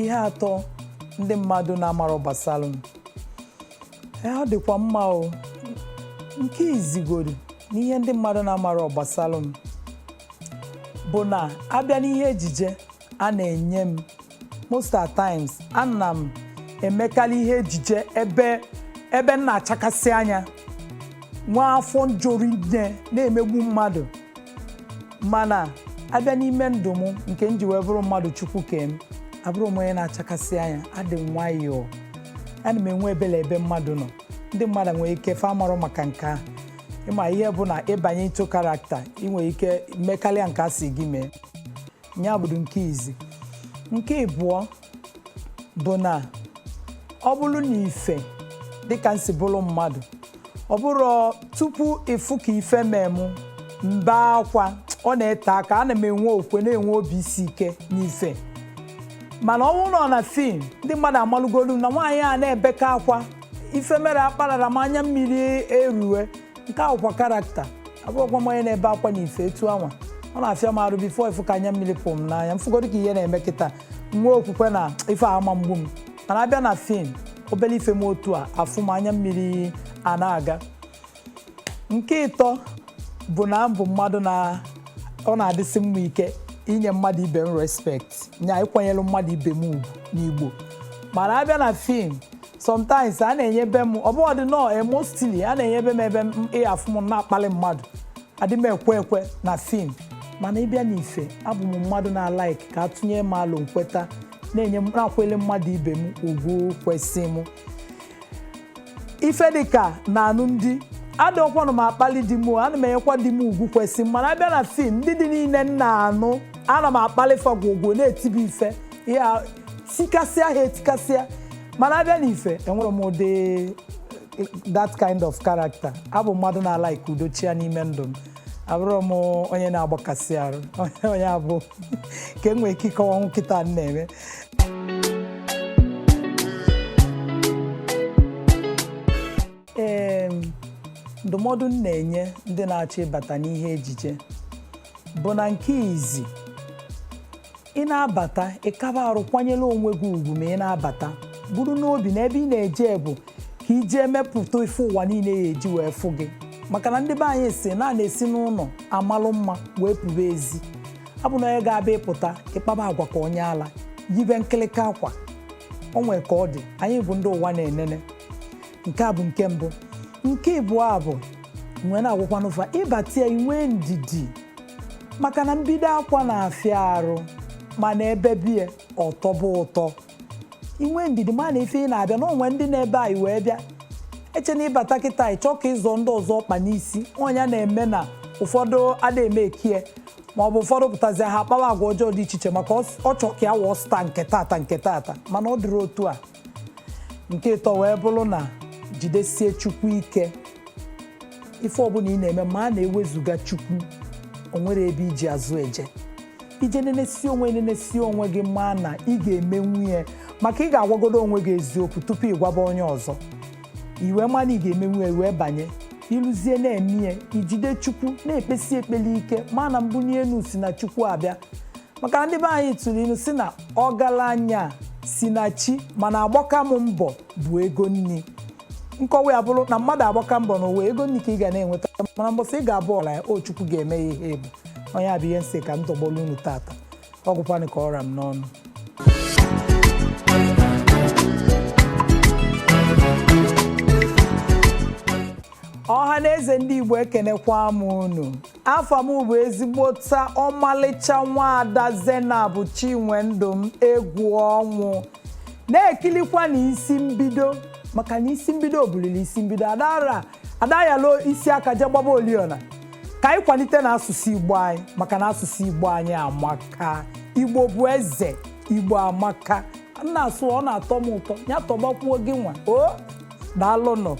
Ihe atọ ndị mmadụ na-amarọ gbasalụ m. Ee, ọ dịkwa mma o. Nke izigoro n'ihe ndị mmadụ na-amarọ gbasalụ m bụ na abịa n'ihe ejije a na-enye m, most at times ana m emekarị ihe ejije ebe m na-achakasị anya, nwa afọ njori nne na-emegbu mmadụ. Mana abịa n'ime ndụ m nke m ji wee bụrụ mmadụ Chukwu kee m, abụrụ m onye na-achakasị anya. Adị m nwayọọ, ana m enwe ebele ebe mmadụ nọ. Ndị mmadụ nwere ike fa marụ maka nke ahụ. Ịma ihe bụ na ịbanye into character, ị nwere ike mekarịa nke a sị gị mee. Ya bụrụ nke izi. Nke ịbụọ bụ na ọ bụrụ na ife dịka nsi bụrụ mmadụ, ọ bụrụ tupu ịfụ ka ife mee mụ mbe akwa, ọ na-ete aka. Ana m enwe okwe, na-enwe obi isi ike n'ife. Mana ọ bụrụ na ọ na film, ndị mmadụ amalụgolu na nwaanyị a na-ebeka akwa, ife mere akparara m anya mmiri eruwe. Nke ahụkwa character. Abụrụkwa m onye na-ebe akwa n'ife etu anwa. Ọ na-afịa m arụ before ịfụ ka anya mmiri pụrụ m n'anya. M fụgodu ka ihe na-eme kịta, nwee okwukwe na ife a ama mgbu m. Mana abịa na film, obere ife m otu a afụ m, anya mmiri a na-aga. Nke ịtọ bụ na m bụ mmadụ na ọ na-adịsị mma ike inye mmadụ ibe m respect, nya ịkwanyere mmadụ ibe m ugwu n'Igbo. Mana abịa na film, sometimes a na-enyebe m, ọ bụghị nọ, mostly a na-enyebe m ebe m ịafụ m na-akpali mmadụ, adị m ekwe ekwe na film. Mana ịbịa n'ife, abụ m mmadụ na-alike ka atụnye m alụ nkweta, na-enye na-akwele mmadụ ibe m ugwu kwesị m. Ife dịka na alụmdi, adịọkwanụ m akpali di m, ana m enyekwa di m ugwu kwesị m. Mana abịa na film, ndị dị niile m na-anụ, ana m akpali fa gwogwo, na-etibi ife ihe tikasịa ha etikasịa. Mana abịa n'ife, enwere m ụdị that kind of character. Abụ mmadụ na-alike udo chia n'ime ndụ m. Abụrụ m onye na-agbakasị arụ. Onye abụ ka e nwee ike ịkọwa nkịta m na-eme. Ee, ndụmọdụ m na-enye ndị na-achọ ịbata n'ihe ejije bụ na nke izi, ị na-abata, ịkaba arụ kwanyere onwe gị ugwu. Ma ị na-abata, bụrụ n'obi na ebe ị na-eje bụ ka ije mepụta ife ụwa niile ya eji wee fụ gị. Maka na ndị be anyị si na na-esi n'ụlọ amalụ mma wee pụba ezi. Abụ na onye ga-abịa ịpụta ịkpaba agwa ka onye ala yibe nkịlịka akwa, o nwee ka ọ dị. Anyị bụ ndị ụwa na-enene. Nke a bụ nke mbụ. Nke ịbụọ a bụ nwee na-agwakwanụfa ịbata ya, inwee ndidi, maka na mbido akwa na-afịa arụ, mana ebe bie ọtọbụ ụtọ. Inwe ndidi, ma na ife ị na-abịa na onwe ndị na-ebe anyị wee bịa eche na ịbata kịta, ịchọ ka ịzọ ndị ọzọ ọkpa n'isi ọnya na-eme na ụfọdụ ada eme ekie, ma ọ bụ ụfọdụ pụtazi ha akpawa agwa ọjọọ dị iche iche, maka ọ chọ ka ya wụọ star nke tata nke tata. Mana ọ dịrị otu a. Nke ịtọ wee bụrụ na jidesie Chukwu ike. Ife ọbụla ị na-eme, ma a na-ewezuga Chukwu, o nwere ebe iji azụ eje ije. Nenesi onwe gị, maa na ị ga-eme nwunye, maka ị ga-agwagodo onwe gị eziokwu tupu ị gwaba onye ọzọ. Iwe ma na ị ga-eme nwunye wee banye, ịlụzie na-eme ya, ijide Chukwu, na-ekpesi ekpele ike, ma na mbunye elu si na Chukwu abịa. Maka ndị be anyị tụrụ ilu si na ọgaranya si na chi, mana agbaka m mbọ bụ ego nni. Nkọwa ya bụrụ na mmadụ agbaka mbọ n'ụwa, ego nni ka ị ga na-enweta. Mana mbọsị ị ga-abụ ọla ya o, Chukwu ga-eme ya ihe ebu onye abụ. Ihe nsị ka m tọgbọrọ unu tata, ọ gwụkwanụ ka ọra m n'ọnụ. Ọha na eze ndị Igbo, ekenekwa m unu. Afọ m bụ ezigbota ọmalịcha nwaada Zainab Chinwendụ m egwu ọnwụ. Na-ekilikwa na isi mbido, maka na isi mbido buliri isi mbido adara adayalo isi aka je gbaba oliọna. Ka anyị kwalite na asụsụ Igbo anyị, maka na asụsụ Igbo anyị amaka. Igbo bụ eze, Igbo amaka. M na-asụ, ọ na-atọ m ụtọ. Ya tọgbakwuo gị nwa o. Daalụnụ.